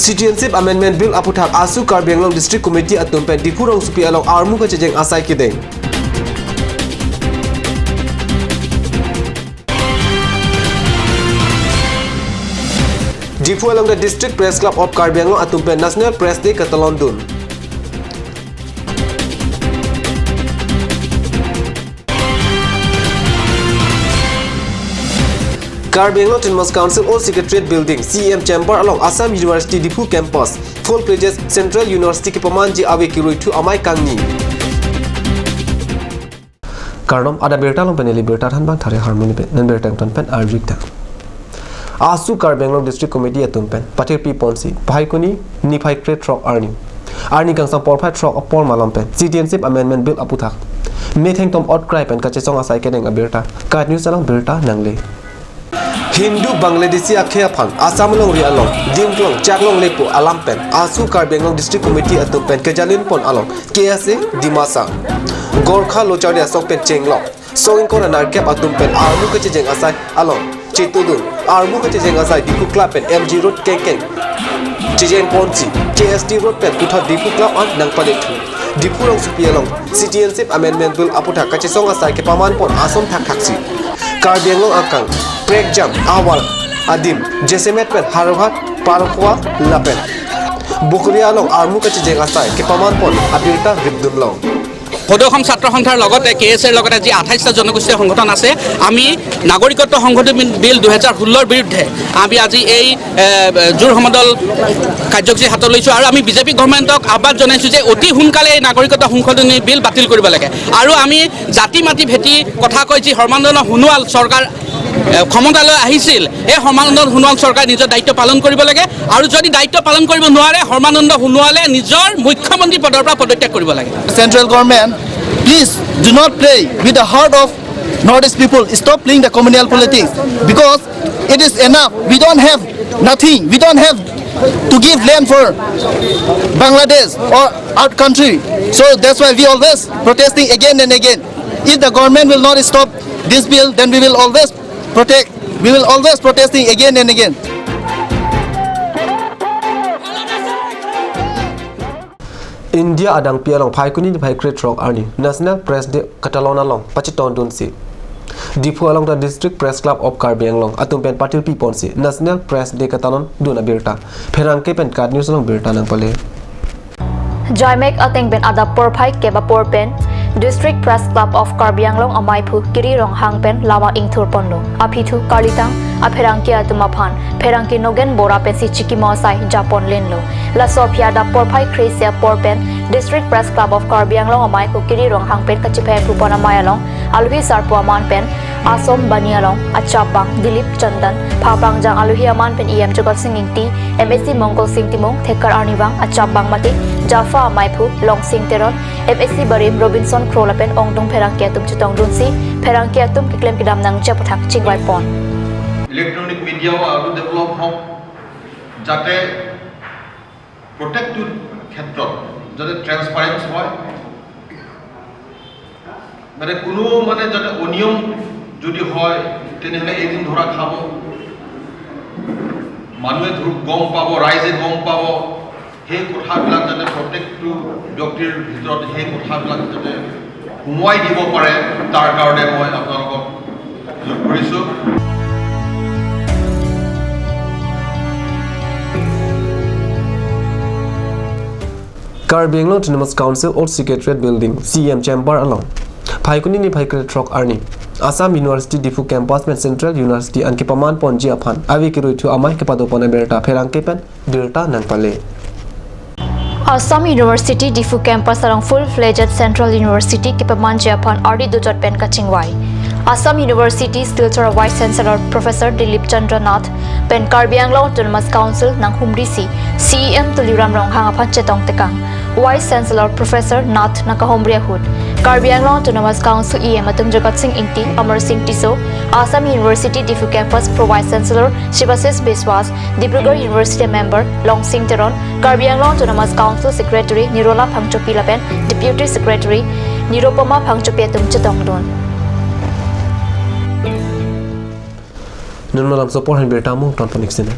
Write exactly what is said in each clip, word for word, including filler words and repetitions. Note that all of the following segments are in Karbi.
Citizenship Amendment Bill aputhak AASU Karbi Anglong District Committee atum pen Diphu rongsopi along armu kachejeng asai kedeng. Diphu along the District Press Club of Karbi Anglong atum pen National Press Day katalon dun. Karbi Anglong Autonomous Council Old Secretariat Building, C E M Chamber along Assam University Diphu Campus, full-fledged Central University kepamanji ave kiruithu amei kangni. Kardom, adap birta along pen neli birta thanbang Thare Harmoni pen, non birta ton pen arjik tha. AASU Karbi Anglong District Committee atum pen pathirpi ponsi, Phaikuni niphai krethrok arni, arni kangsam porphai throk apor malom pen Citizenship Amendment Bill aputhak metheng tom otkrai pen kachesong asai kedeng abirta KAT News along birta nangle. Hindu Bangladeshi akhei aphan Assam longri along dimklong chaklongle pu alam pen AASU Karbi Anglong District Committee atum pen kejalin pon along K S A Dimasa, Gorkha Lo Charli Asong pen chenglok song ingkoi ra nerkep atum pen armu kachejeng asai along chetudun. Armu kachejeng asai Diphu Club pen M G Road kengkeng chejeng ponsi K S T Road pen puthot Diphu Club an nangpalethu. Diphu rongsopi along Citizenship Amendment Bill aputhak kachesong asai kepaman pon ason thakthaksi. Karbi Anglong akang prekjam ahavar adim jasemet pen Howraghat, Parkhowa lapen Bokolia along armu kachejeng asai kepaman pon abirta ripdunlong. সদৌ অসম ছাত্ৰ সন্থাৰ লগতে কে এছ এৰ লগতে যি আঠাইছটা জনগোষ্ঠীয় সংগঠন আছে, আমি নাগৰিকত্ব সংশোধনী বিল দুহেজাৰ ষোল্লৰ বিৰুদ্ধে আমি আজি এই, এ, জোৰ সমদল কাৰ্যসূচী হাতত লৈছোঁ আৰু আমি বিজেপি গভৰ্ণমেণ্টক আহ্বান জনাইছোঁ যে অতি সোনকালে এই নাগৰিকত্ব সংশোধনী বিল বাতিল কৰিব লাগে। আৰু আমি জাতি মাটি ভেটি কথা কৈ যি সৰ্বানন্দ সোণোৱাল চৰকাৰ, এ, ক্ষমতালৈ আহিছিল, এই সৰ্বানন্দ সোণোৱাল চৰকাৰে নিজৰ দায়িত্ব পালন কৰিব লাগে। আৰু যদি দায়িত্ব পালন কৰিব নোৱাৰে, সৰ্বানন্দ সোণোৱালে নিজৰ মুখ্যমন্ত্ৰী পদৰ পৰা পদত্যাগ কৰিব লাগে। Central government, please do not play with the heart of Northeast people. Stop playing the communal politics because it is enough. We don't have nothing. We don't have to give land for Bangladesh or out country. So that's why we always protesting again and again. If the government will not stop this bill, then we will always protect. We will always protesting again and again. India adangpi along Phaikuni niphai krethrok arni National Press Day katalon along pachetongdunsi Diphu along the District Press Club of Karbi Anglong atum pen pathirpi ponsi National Press Day katalon dun abirta pherangke pen KAT News along birta nangpale. Jaimek ateng pen adap porphai kep apor pen District Press Club of Karbi Anglong amaiphu Kiri Ronghang pen lama ingthur ponlo. Aphi thu karlitang apherangke atum aphan pherangke Nogen Bora pensi chikimo asai japon lenlo. Laso aphi adap porphai kre-isi apor pen District Press Club of Karbi Anglong amaiphu Kiri Ronghang pen kachephai pupon amei along alohi sarpo aman pen Asom Bani along achapbang Dilip Chandan, phapangjang alohi aman pen E M Jagat Sing Ingti, M A C Mongkol Sing Timung, thekar arnivang achapbang mate Jaffa amaiphu Longsing Teron, M A C barim Robinson Kro lapen ongdung pherangke atum chetongdunsi pherangke atum keklem kedam nangji aphuthak chingvai pon. Electronic মিডিয়াও আৰু ডেভেলপ হওক, যাতে প্ৰত্যেকটো ক্ষেত্ৰত যাতে ট্ৰেন্সপাৰেন্স হয়, মানে কোনো মানে যাতে অনিয়ম যদি হয়, তেনেহ'লে এদিন ধৰা খাব, মানুহে ধৰ-, গম পাব, ৰাইজে গম পাব, সেই কথাবিলাক যাতে প্ৰত্যেকটো ব্যক্তিৰ ভিতৰত সেই কথাবিলাক যাতে সোমোৱাই দিব পাৰে, তাৰ কাৰণে মই আপোনালোকক যোগ কৰিছোঁ। Karbi Anglong Autonomous Council Old Secretariat Building, C E M Chamber along Phaikuni niphai krethrok arni Assam University Diphu Campus pen Central University an kepaman ponji aphan ave kiruithu amei kepado pon abirta pherangke pen birta nangpale. Assam University Diphu Campus along full-fledged Central University kepamanji aphan ardi dojot pen kachingvai. Assam University Silchar Vice Chancellor Professor Dilip Chandra Nath pen Karbi Anglong Autonomous Council nanghumrisi C E M Tuliram Ronghang aphan chetong tekang. Vice Chancellor Professor Nath nangkahumri ahut Karbi Anglong Autonomous Council E M atum Jagat Sing Ingti, Amar Sing Tisso, Assam University Diphu Campus Pro Vice Chancellor Shibashish Biswas, Dibrugarh University member Longsing Teron, Karbi Anglong Autonomous Council Secretary Nirola Phangchopi lapen Deputy Secretary Nirupama Phangchopi atum chetongdun. Nun malomso apor ahin birta mung ton panik sina.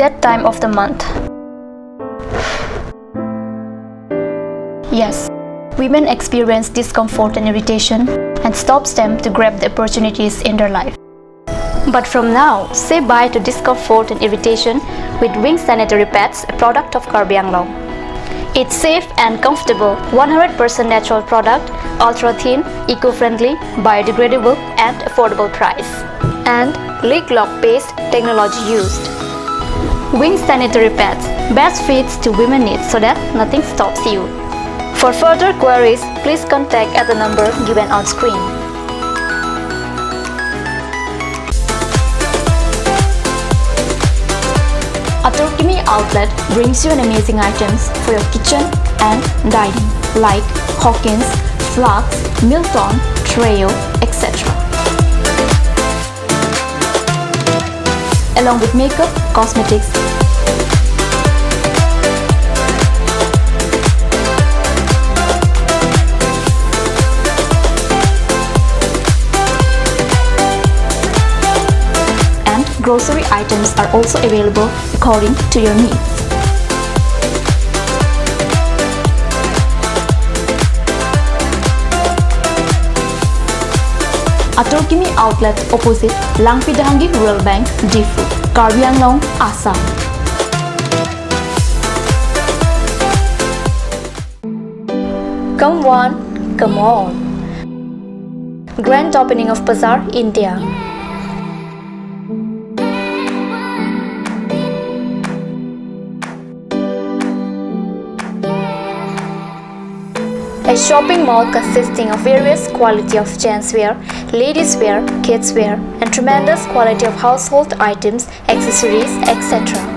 that time of the month. Yes, women experience discomfort and irritation, and stops them to grab the opportunities in their life. But from now, say bye to discomfort and irritation with Wings Sanitary Pads, a product of Karbi Anglong. It's safe and comfortable, one hundred percent natural product, ultra thin, eco-friendly, biodegradable, and affordable price. And leak lock paste technology used. Wings Sanitary Pads, best fits to women needs so that nothing stops you. For further queries, please contact at the number given on screen. Atur Kimi Outlet brings you an amazing items for your kitchen and dining, like Hawkins, flasks, Milton, Treo, et cetera. Along with makeup, cosmetics, and grocery items are also available according to your needs. Atur Kimi Outlet, opposite Langpi Dehangi Rural Bank, Diphu, Karbi Anglong, Assam. Come one, come all. Grand opening of Bazaar, India. A shopping mall consisting of various quality of gents wear, ladies wear, kids wear, and tremendous quality of household items, accessories, et cetera.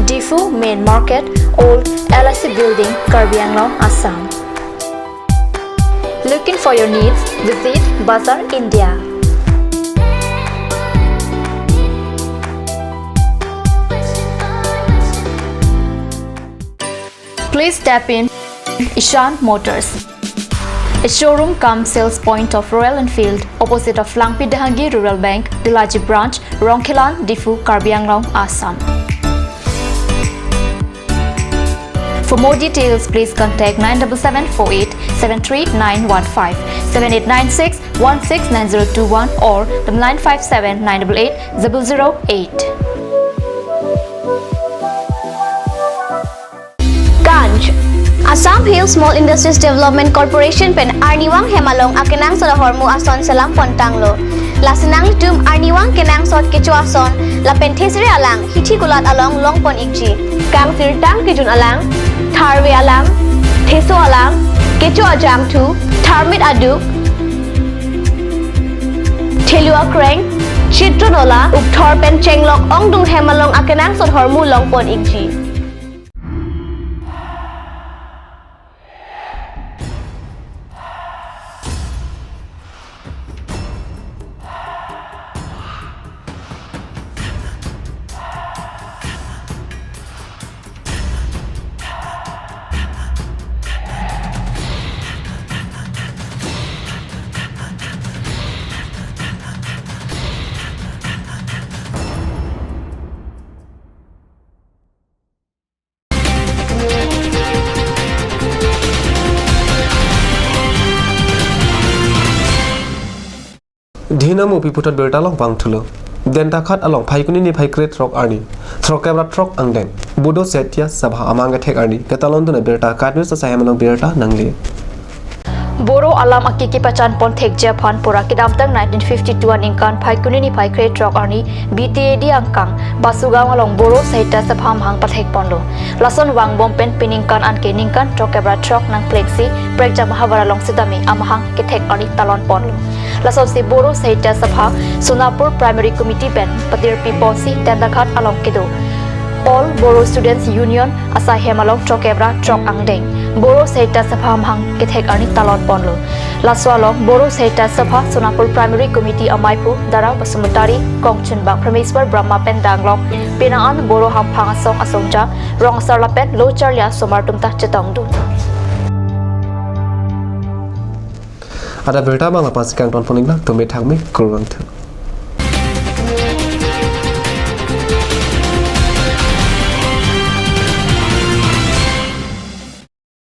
Diphu Main Market, Old L I C Building, Karbi Anglong, Assam. Looking for your needs? Visit Bazaar India. Please step in Ishan Motors, a showroom cum sales point of Royal Enfield, opposite of Langpi Dehangi Rural Bank, Dillaji Branch, Rongkhelan, Diphu, Karbi Anglong, Assam. For more details, please contact nine double seven four eight seven three nine one five, seven eight nine six one six nine zero two one or the nine five seven nine double eight double zero eight. Kanj. Assam Hill Small Industries Development Corporation pen arnivang hem along akenangsot ahormu ason selam pon tanglo. Lasi nanglitum arnivang kenangsot kecho ason lapen thesere alang hithi kulat along long pon ikji. Kangsirtang kejun alang, tharve alang, theso alang, kecho ajangthu, tharmit aduk, thelu akreng, chitro nola, ukthor pen chenglok ongdung hem along akenangsot ahormu long pon ikji. Dhinam upi puthot birta along vangthulo. Dentakhat along Phaikuni niphai krethrok arni, throkep ra throk angdeng, Bodo Sahitya Sabha amahang kethek arni ketalon dun abirta KAT News asai hem along birta nangle. Bodo alam aki kepachan pon thekji aphan pura kedamtang nineteen fifty-two aningkan Phaikuni niphai krethrok arni B T A D angkang Basugam along Bodo Sahitya Sabha amahang pathek ponlo. Lason vangbom pen piningkan anke ningkan throkep ra throk nangplengsi prekjam ahavar along sitame amahang kethek arni talon ponlo. Lasonsi Bodo Sahitya Sabha Sonapur Primary Committee pen patirpi ponsi Dentakhat along kedo All Bodo Students Union asai hem along throkep ra throk angdeng Bodo Sahitya Sabha amahang kethek arni talon ponlo. Laso along Bodo Sahitya Sabha Sonapur Primary Committee amaiphu Dara Basumatary, Kongchunbang Prameswar Brahma pen danglok penang an Bodo hamphang asong asongja, rong asar lapen lo charli asomar atum ta chetongdun. Ada birta abang la-ansi kangton pon-iklang, tumi thakmi, kurvangthu.